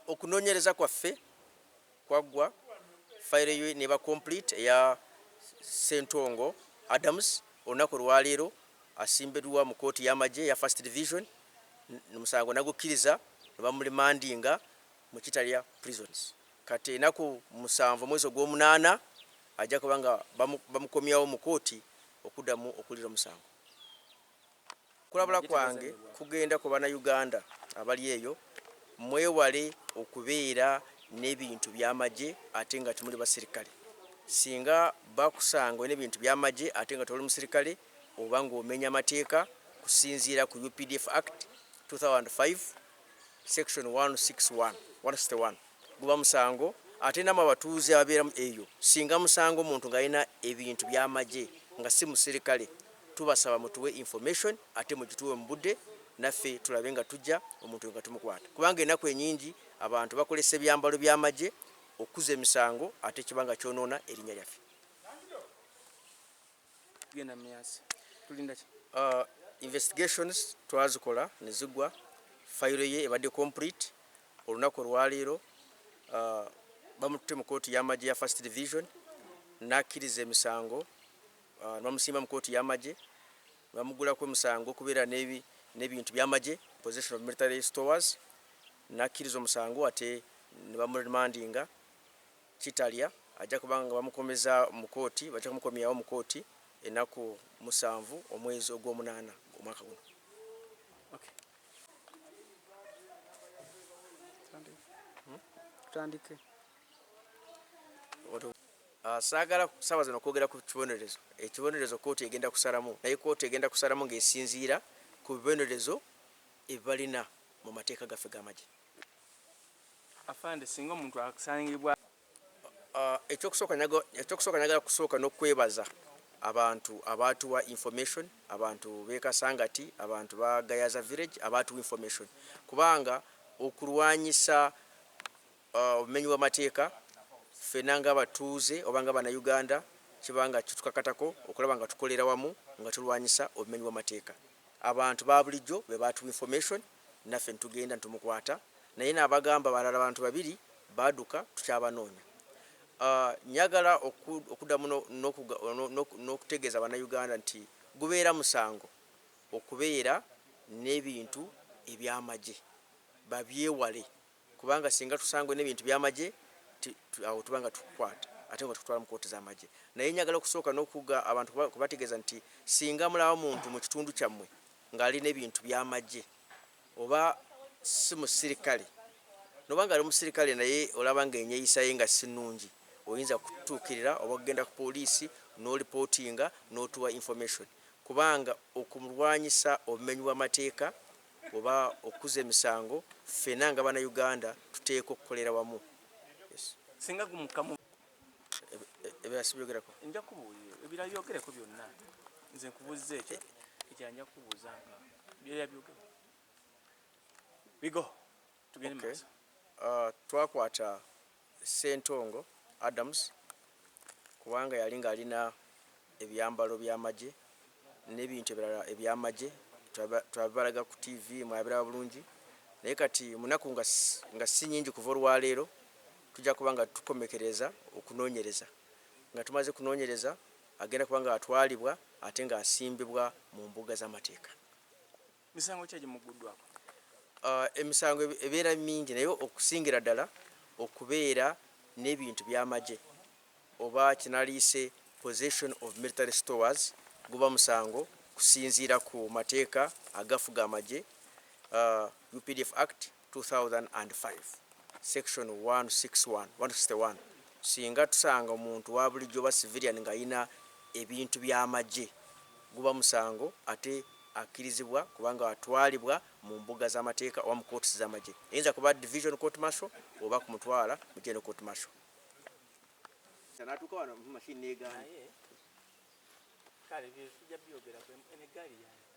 Okunoonyereza kwaffe kwaggwa, fayiro ye neba complete eya Ssentongo Adams. Olunaku olwaleero asimbiddwa mu kooti y'amagye eya First Division, omusango nagukkiriza ne bamuremandinga mu Kitalya Prisons. Kati enaku 7 omwezi ogw'omunaana ajja kuba nga bamukomyawo mu kooti okuddamu okuwulira omusango. Okulabula kwange kugenda ku Bannayuganda abali eyo, mwewale okubeera n'ebintu by'amagye ate nga temuli basirikale. Singa bakusanga olina ebintu by'amagye ate nga toli musirikale oba ng'omenya amateeka kusinziira ku UPDF Act 2005 section 161, 161 guba musango. Ate namwe abatuuze ababeera eyo, singa musanga omuntu ng'alina ebintu by'amagye nga si musirikale, tubasaba mutuwe information ate mugituwe mu budde, naffe tulabe nga tujja omuntu nga tumukwata, kubanga ennaku enyingi abantu bakolesa ebyambalo by'amagye okukuza emisango ate kiba nga kyonoona erinnya lyaffe. Tugenda mu myasi, tulinda ki? Investigations twazikola ne ziggwa, fayiro ye ebadde complete. Olunaku olwaleero bamututte mu kooti y'amagye ya First Division n'akkiriza emisango, ne bamusimba mu kooti y'amagye, ne bamuggulako emisango okubeera n'ebintu by'amagye, possession of military stores, n'akkiriza omusango ate ne bamuremandinga Kitalya. Ajja kuba nga bamukomeza mu kooti, bajja kumukomyawo mu kooti ennaku 7 omwezi ogw'omunaana omwaka guno. Okay. Tutandike. Saagala saawa zino okwogera ku kibonerezo. Ekibonerezo kooti egenda kusalamu, naye kooti egenda kusalamu ng'esinziira ku bibonerezo ebibalina mu mateeka gaffe g'amagye. Afande, singa omuntu asangibwa Ekyokusooka njagala kusooka n'okwebaza abantu abaatuwa information, abantu b'e Kasangati, abantu ba Gayaza Village abaatuwa information, kubanga okulwanyisa obumenyi bw'amateeka ffenna ng'abatuuze oba nga Bannayuganda kiba nga kitukakatako okulaba nga tukolera wamu nga tulwanyisa obumenyi bw'amateeka. Abantu ba bulijjo be baatuwa information, naffe ntugenda ntumukwata, naye n'abagamba balala bantu babiri baaduka, tukyabanoonya. Njagala okuddamu n'okutegeeza Bannayuganda nti gubeera musango okubeera n'ebintu eby'amagye, babyewale, kubanga singa tusangwe n'ebintu by'amagye awo tuba nga tukukwata ate nga tukutwala mu kooti z'amagye. Naye njagala okusooka n'okuga abantu kubategeeza nti singa mulaba muntu mu kitundu kyammwe ng'alina ebintu by'amagye oba si musirikale, noba nga ali musirikale naye olaba ng'enyeeyisa ye nga si nnungi, oyinza kutuukirira oba okugenda ku poliisi n'olipootinga n'otuwa information, kubanga okulwanyisa obumenyi bw'amateeka oba okukuza emisango ffenna nga Bannayuganda tuteekwa okukolera wamu. Yes. Singa gumukamu Ebirala sibyogerako. Nja kubuulira ebirala, byogereko byonna. Nze nkubuuza ekyo, ekirala nja kukubuuza nga byera byogere. Bigo tugende Okay. maaso. Twakwata Ssentongo Adams kubanga yali ng'alina ebyambalo by'amagye n'ebintu ebirala eby'amagye. Twabibalaga ku TV, mwabiraba bulungi. Naye kati munaku nga si nyingi kuva olwaleero tujja kuba nga tukomekereza okunoonyereza. Nga tumaze kunoonyereza, agenda kuba nga atwalibwa ate ng'asimbibwa mu mbuga z'amateeka. Misango ki egimuguddwako? Emisango ebeera mingi, naye okusingira ddala okubeera n'ebintu by'amagye oba kinaliise possession of military stores guba musango kusinziira ku mateeka agafuga amagye, UPDF Act 2005 section 161, 161. Singa tusanga omuntu wa bulijjo oba civilian ng'alina ebintu by'amagye, guba musango ate akkirizibwa kubanga atwalibwa mu mbuga z'amateeka oba mu kooti z'amagye. Eyinza kuba division court martial oba kumutwala mu general court martial. Natuuka wano machine negaana. Naye kale tujja byogerako. Eno eggaali yange.